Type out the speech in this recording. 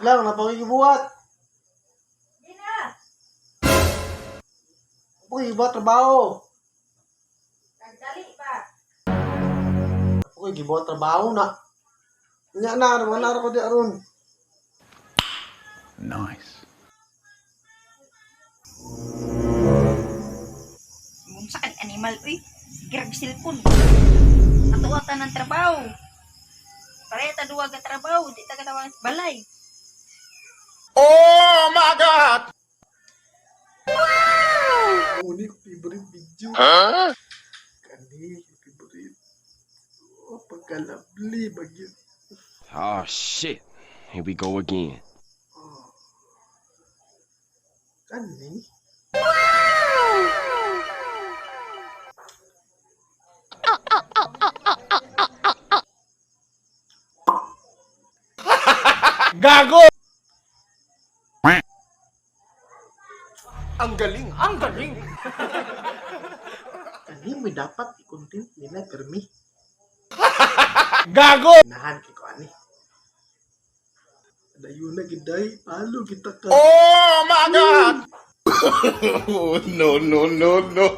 Lang, napakigibuhat. Di na. Napakigibuhat trabaho. Nagdali pa. Napakigibuhat trabaho na. Nya na, wala ko di aron. Nice. Unsa ka animal uy? Grab cellphone. Atuwa ta ng trabaho. Pareha ta duwa ka trabaho, di ta katawang sa balay. Oh my God! Uni ko favorite video. Huh? Kani, favorite. Oh, pagka-lovely, bagyo. Oh shit. Here we go again. Kani? Gago! Ang galing, ang galing. Kani may dapat i-content nila, permi. Gago! Nahan kay ko ani. Dayon na giday, palo kita ka. Oh my God! Oh, no, no, no, no.